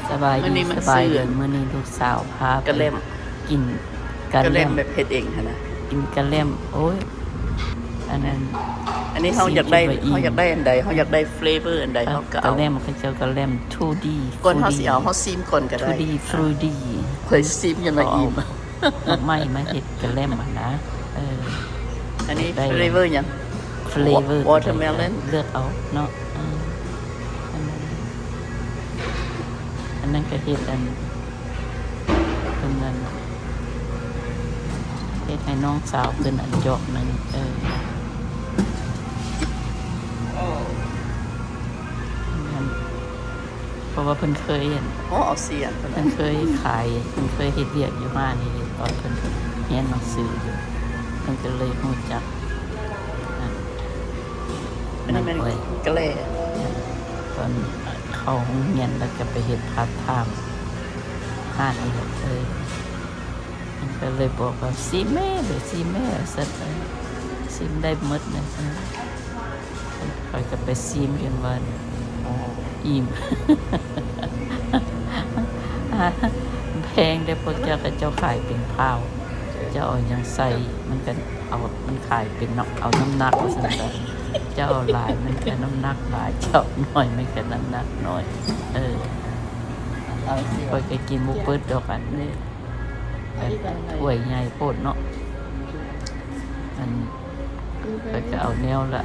ສະບາຍດີ ມື້ນີ້ມັນ ສະບາຍດີ ຊື້ອັນ ມື້ນີ້ລູກສາວພາໄປ ກະແລັມ ກິນກະແລັມ ກະແລັມແບບເຮັດເອງຫັ້ນນະ ກິນກະແລັມ. ໂອ້ຍ ອັນນັ້ນ ອັນນີ້ເຮົາຢາກໄດ້ ເຮົາຢາກໄດ້ອັນໃດ ເຮົາຢາກໄດ້ເຟລເວີອັນໃດ ເຮົາກໍເອົາ ກະແລັມ ເຂົາເຈົ້າກະແລັມທູດີ ກ່ອນເຮົາຊິເອົາ ເຮົາຊີມກ່ອນກໍໄດ້ ທູດີ ຟຣູດີ ຂ້ອຍຊີມຍັງລະອີ່ມ ເອົາດອກໄມ້ມາເຮັດກະແລັມຫັ້ນນະ. ເອີ ອັນນີ້ເຟລເວີຫຍັງ? ເຟລເວີ ວໍເທີເມລອນ ເລືອກເອົາເນາະ. ເອີ ອັນນັ້ນກໍເຮັດອັນ ເພິ່ນນັ້ນ ເຮັດໃຫ້ນ້ອງສາວເພິ່ນອັນຈອກໜຶ່ງ. ເອີ ເພາະວ່າເພິ່ນເຄີຍອັນ ໂອ້ ເອົາສຽງເພິ່ນ ເພິ່ນເຄີຍຂາຍ ເພິ່ນເຄີຍເຮັດວຽກຢູ່ຮ້ານນີ້ ຕອນເພິ່ນຮຽນໜັງສືຢູ່ ເພິ່ນກໍເລີຍຮູ້ຈັກ. ອັນ ອັນນີ້ແມ່ນ ນັ້ນ ໂອ້ຍ ກະແລ ຕອນເຂົ້າໂຮງຮຽນແລ້ວກໍໄປເຮັດພາດທາມຮ້ານນີ້ແຫຼະ. ເອີ ມັນກໍເລີຍບອກວ່າ ຊີມແມ້ເດີ ຊີມແມ້ ວ່າຊັ້ນ. ເອີ ຊີມໄດ້ໝົດນະ. ເອີ ຂ້ອຍກໍໄປຊີມຈົນວ່າ ໂອ້ ອີ່ມ. ແພງເດ້ ພວກເຈົ້າ ເຂົາເຈົ້າຂາຍເປັນພາວ ເຈົ້າເອົາຫຍັງໃສ່ ມັນກໍເອົາ ມັນຂາຍເປັນເນາະ ເອົານ້ຳໜັກ ວ່າຊັ້ນຊະ. ເຈົ້າເອົາຫຼາຍ ມັນກໍນ້ຳໜັກຫຼາຍ ເຈົ້າເອົາໜ້ອຍ ມັນກໍນ້ຳໜັກໜ້ອຍ. ເອີ ຂ້ອຍກໍກິນບໍ່ເບິດດອກ ອັນນີ້ ຖ້ວຍໃຫຍ່ໂພດເນາະ. ອັນ ຂ້ອຍກໍເອົາແນວລະ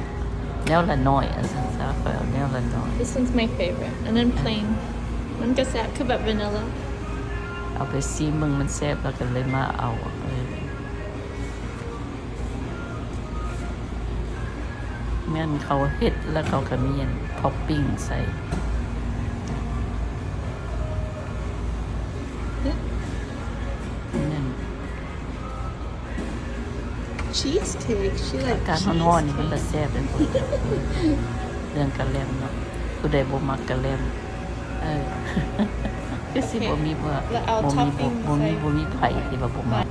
ແນວລະໜ້ອຍ ວ່າຊັ້ນຊະ ຂ້ອຍເອົາແນວລະໜ້ອຍ. This one's my favorite. And then plain. ມັນກໍແຊບ ຄືແບບ vanilla. ເອົາໄປຊີມເບິ່ງ ມັນແຊບ ແລ້ວກໍເລີຍມາເອົາ. ເອີ ແມ່ນເຂົາເຮັດແລ້ວເຂົາກໍມີອັນທັອບປິງໃສ່ ແມ່ນ cheesecake. She like ອາກາດຮ້ອນໆນີ້ມັນ cheesecake. ລະແຊບເດ້ ເລື່ອງກະແລັມເນາະ ຜູ້ໃດບໍ່ມັກກະແລັມ. ເອີ ຄືຊິບໍ່ມີ ບໍ່ ບໍ່ມີ ບໍ່ມີໃຜທີ່ວ່າບໍ່ມັກ.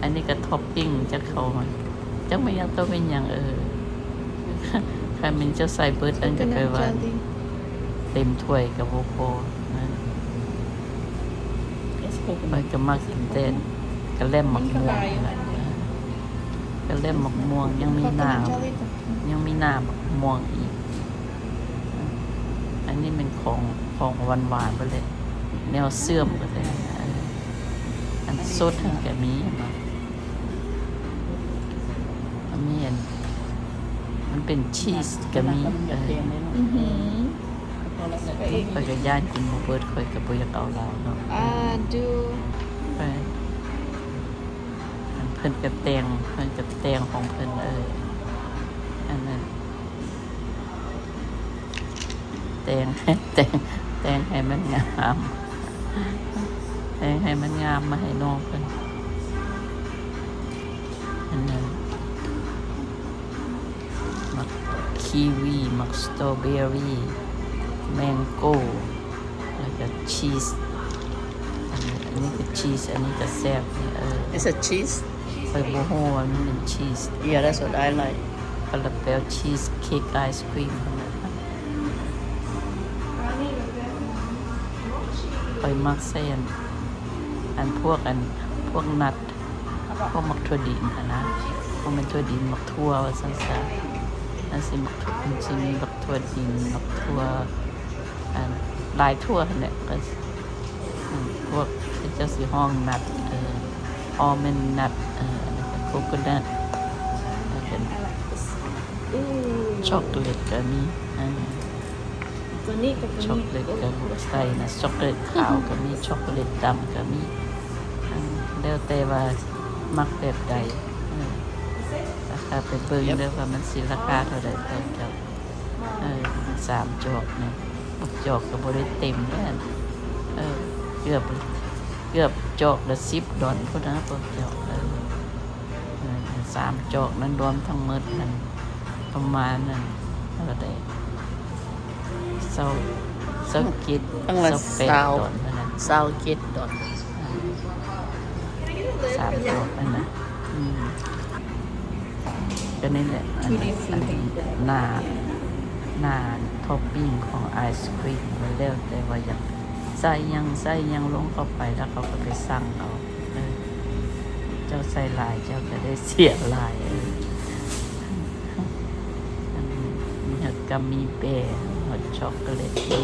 ອັນນີ້ກໍທັອບປິງຈາກເຂົາ ຈັກແມ່ນຫຍັງຕໍ່ແມ່ນຫຍັງ. ເອີ ຄັນແມ່ນເຈົ້າໃສ່ເບິດນັ້ນກໍແປວ່າເຕັມຖ້ວຍກໍບໍ່ພໍ. ຂ້ອຍກໍມັກກິນແຕ່ກະແລັມໝາກມ່ວງຫັ້ນແຫຼະ ກະແລັມໝາກມ່ວງ. ຍັງມີໜ້າ ຍັງມີໜ້າໝາກມ່ວງອີກ. ອັນນີ້ແມ່ນຂອງ ຂອງຫວານໆເບິດເລີຍ ແນວເຊື່ອມເບິດເລີຍ. ອັນສົດຫັ້ນກໍມີເນາະ ອັນນີ້ອັນ ມັນເປັນຊີສກໍມີ. ເອີ ຂ້ອຍກໍຢ້ານກິນບໍ່ເບິດ ຂ້ອຍກໍບໍ່ຢາກເອົາຫຼາຍເນາະ. ອັນເພິ່ນກໍແຕ່ງ ເພິ່ນກໍແຕ່ງຂອງເພິ່ນ. ເອີ ອັນນັ້ນ ແຕ່ງ ແຕ່ງ ແຕ່ງໃຫ້ມັນງາມ ແຕ່ງໃຫ້ມັນງາມມາໃຫ້ນ້ອງເພິ່ນ. ອັນນັ້ນ ໝາກຄີວີ ໝາກສະຕໍເບີຣີ ແມງໂກ້ ແລ້ວກໍຊີສ. ອັນນີ້ ອັນນີ້ກໍຊີສ ອັນນີ້ກໍແຊບ. ເອີ It's a cheese. ຂ້ອຍບໍ່ຮູ້ວ່າມັນເປັນຊີສ. Yeah, that's what I like. ປາລາແປວ cheesecake ice cream ຫັ້ນນະ. ຂ້ອຍມັກໃສ່ອັນ ອັນພວກ ອັນພວກນັດ ພວກໝາກຖົ່ວດິນຫັ້ນນະ ບໍ່ແມ່ນຖົ່ວດິນ ໝາກຖົ່ວວ່າຊັ້ນຊະ. ມັນຊິ ມັນຊິມີໝາກຖົ່ວດິນ ໝາກຖົ່ວ ອັນ ຫຼາຍຖົ່ວຫັ້ນແຫຼະ. ພວກເຂົາເຈົ້າຊິຮ້ອງນັດ ເອີ ອອມເມັນນັດ ເອີ ແລ້ວກໍໂຄໂກນັດ ແລ້ວກໍ I like this one. Ooh. ຊັອກໂກແລັດກໍມີ. ອັນ ຕົວນີ້ກັບຕົວນີ້ ຊັອກໂກແລັດກໍໃສ່ນະ ຊັອກໂກແລັດຂາວກໍມີ ຊັອກໂກແລັດດຳກໍມີ. ອັນ ແລ້ວແຕ່ວ່າມັກແບບໃດ. ເອີ ລາຄາໄປເບິ່ງເດີວ່າມັນຊິລາຄາເທົ່າໃດ. ເອີ ສາມຈອກນີ້ ບັກຈອກກໍບໍ່ໄດ້ເຕັມເດ້. ເອີ ເກືອບ ເກືອບຈອກລະສິບດອນພຸ້ນນະ ພວກເຈົ້າ. ເອີ ເອີ ສາມຈອກນັ້ນລວມທັງໝົດນັ້ນປະມານນັ້ນເທົ່າໃດ ຊາວ ຊາວເຈັດ ຊາວແປດດອນຫັ້ນນະ ຊາວເຈັດດອນ. ສາມດອກຫັ້ນນະ. ອືມ ກໍນີ້ແຫຼະ ອັນ ອັນໜ້າ ໜ້າທັອບປິງຂອງໄອສະຄຣີມ ມັນແລ້ວແຕ່ວ່າຢາກ ໃສ່ຫຍັງ ໃສ່ຫຍັງລົງເຂົ້າໄປ ແລ້ວເຂົາກໍໄປສັ່ງເອົາ. ເອີ ເຈົ້າໃສ່ຫຼາຍ ເຈົ້າກໍໄດ້ເສຍຫຼາຍ. ເອີ ອັນນີ້ ມີຮອດກາມີແບ ຮອດຊັອກໂກແລັດ ມີ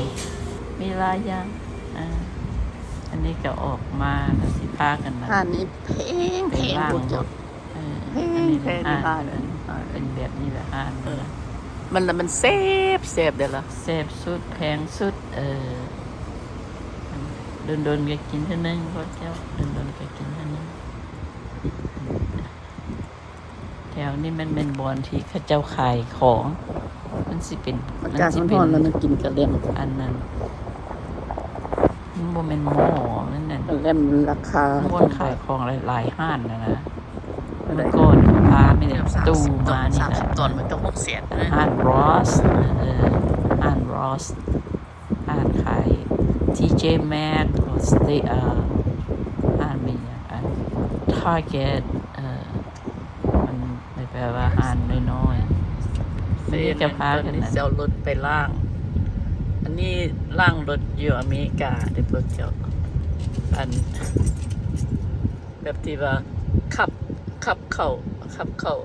ມີຫຼາຍຢ່າງ. ອ່າ ອັນນີ້ກໍອອກມາ ກໍຊິພາກັນ ຮ້ານນີ້ແພງໆ ໄປລ້າງລົດ. ເອີ ແພງ ອັນນີ້ແພງ ຮ້ານ ຮ້ານ ເປັນແບບນີ້ແຫຼະ ຮ້ານ ເອີ ມັນລະມັນແຊບ ແຊບເດ້ລະ ແຊບສຸດ ແພງສຸດ. ເອີ ດົນໆ ກໍກິນເທື່ອໜຶ່ງ ພວກເຈົ້າ ດົນໆ ກໍກິນເທື່ອໜຶ່ງ. ແຖວນີ້ມັນແມ່ນບ່ອນທີ່ເຂົາເຈົ້າຂາຍຂອງ ມັນຊິເປັນ ອາກາດຮ້ອນໆ ມັນຊິເປັນ ແລ້ວມັນກິນກະແລັມ ອັນນັ້ນ ມັນບໍ່ແມ່ນໝໍ້ ມັນນັ້ນ ກະແລັມລາຄາ ບ່ອນຂາຍຂອງຫຼາຍໆຮ້ານນະນະ. ເມື່ອກ່ອນພາແມ່ຕູ້ມານີ້ນະ ຮ້ານ Ross ເອີ ຮ້ານ Ross ຮ້ານຂາຍ TJ Maxx ເອີ ຮ້ານແມ່ນຫຍັງ ອັນ Target ເອີ ມັນ ມັນແປວ່າຮ້ານນ້ອຍໆ. ເອີ ນີ້ຈະພາກັນ ອັນນີ້ ອັນນີ້ຊິເອົາລົດໄປລ້າງ ອັນນີ້ລ້າງລົດຢູ່ອາເມລິກາເດ້ພວກເຈົ້າ ອັນ ແບບທີ່ວ່າຂັບ ຂັບເຂົ້າ ຂັບເຂົ້າ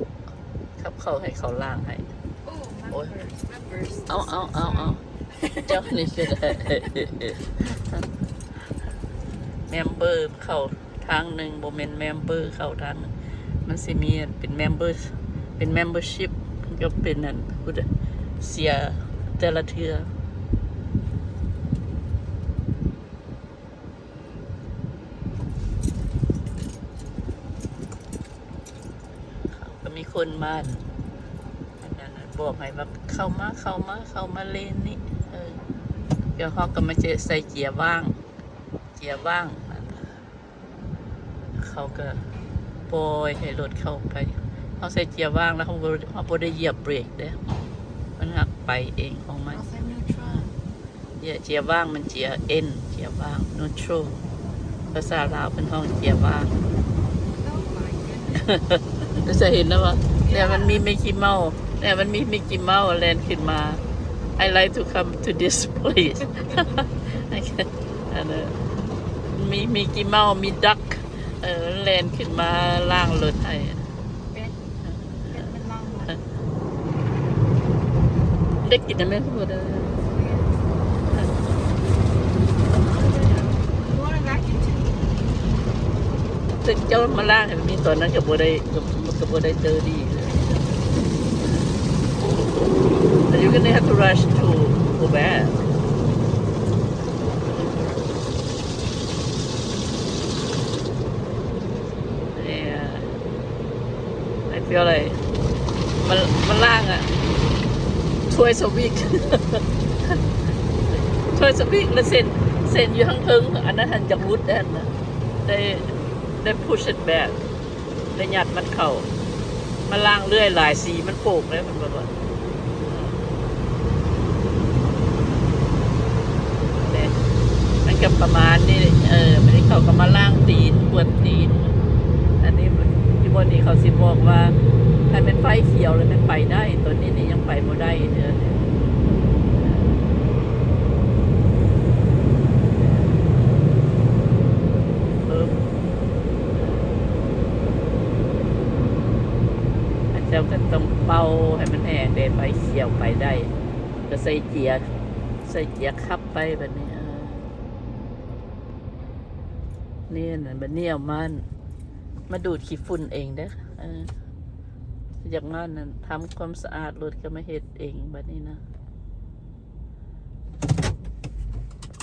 ຂັບເຂົ້າໃຫ້ເຂົາລ້າງໃຫ້. ໂອ້ຍ ເອົາ ເອົາ ເອົາ ເອົາ ເຈົ້ານີ້ກໍໄດ້ ແມມເບີເຂົ້າທາງໜຶ່ງ ບໍ່ແມ່ນແມມເບີເຂົ້າທາງໜຶ່ງ ມັນຊິມີເປັນແມມເບີ ເປັນ membership ກໍເປັນອັນ ຜູ້ໃດເສຍແຕ່ລະເທື່ອ. ກໍມີຄົນມາ ອັນນັ້ນ ບອກໃຫ້ວ່າ ເຂົ້າມາ ເຂົ້າມາ ເຂົ້າມາເລນນີ້ ເອີ ແລ້ວເຮົາກໍມາໃສ່ເກຍວ່າງ ເກຍວ່າງ ເຂົາກໍປ່ອຍໃຫ້ລົດເຂົ້າໄປ. ເຮົາໃສ່ເກຍວ່າງແລ້ວ ເຮົາບໍ່ ເຮົາບໍ່ໄດ້ຢຽບເບຣກເດ້ ມັນຫາກໄປເອງຂອງມັນ. ເກຍ ເກຍວ່າງມັນເກຍ N ເກຍວ່າງ neutral ພາສາລາວເພິ່ນຮ້ອງເກຍວ່າງ. ເຈົ້າເຫັນແລ້ວບໍ່? ແລ້ວມັນມີມິກກີເມົ້າ ແລ້ວມັນມີມິກກີເມົ້າແລ່ນຂຶ້ນມາ. I like to come to this place. ອັນນັ້ນ ມີມິກກີເມົ້າ ມີດັກ ເອີ ແລ່ນຂຶ້ນມາລ້າງລົດໃຫ້. ແບດ ແບດມັນລ້າງລົດ ໄດ້ກິນນຳແມ່ຜູ້ໃດ ເພິ່ນເຈົ້າມາລ້າງໃຫ້ມີຕອນນັ້ນກໍບໍ່ໄດ້ ກໍ ກໍບໍ່ໄດ້ເຕີດີ. Are you gonna have to rush to go back? Yeah, I feel like ມັນ ມັນລ້າງອະ twice a week, twice a week ລະເສັ້ນ ເສັ້ນຢູ່ທາງເທິງ ອັນນັ້ນຫັ້ນຢາກຫຼຸດແດ່ນະ ໄດ້ ໄດ້ push it back ໄດ້ຍັດມັນເຂົ້າ ມາລ້າງເລື່ອຍຫຼາຍ ສີມັນໂປກເດ້ ມັນບໍ່ຫຼອດ. ມັນກໍປະມານນີ້ ເອີ ບາດນີ້ເຂົາກໍມາລ້າງຕີນ ກວດຕີນ. ອັນນີ້ຢູ່ບ່ອນນີ້ເຂົາຊິບອກວ່າ ຄັນແມ່ນໄຟຂຽວແລ້ວແມ່ນໄປໄດ້ ຕອນນີ້ນີ້ຍັງໄປບໍ່ໄດ້ເທື່ອ. ເຂົາເຈົ້າກໍຕ້ອງເປົ່າໃຫ້ມັນແຫ້ງເດ້ ໄຟຂຽວໄປໄດ້ ກໍໃສ່ເກຍ ໃສ່ເກຍຂັບໄປບາດນີ້. ເອີ ນີ້ນະ ບາດນີ້ເອົາມາ ມາດູດຂີ້ຝຸ່ນເອງເດີ້. ເອີ ຢາກມານັ້ນ ທຳຄວາມສະອາດລົດກໍມາເຮັດເອງບາດນີ້ນະ.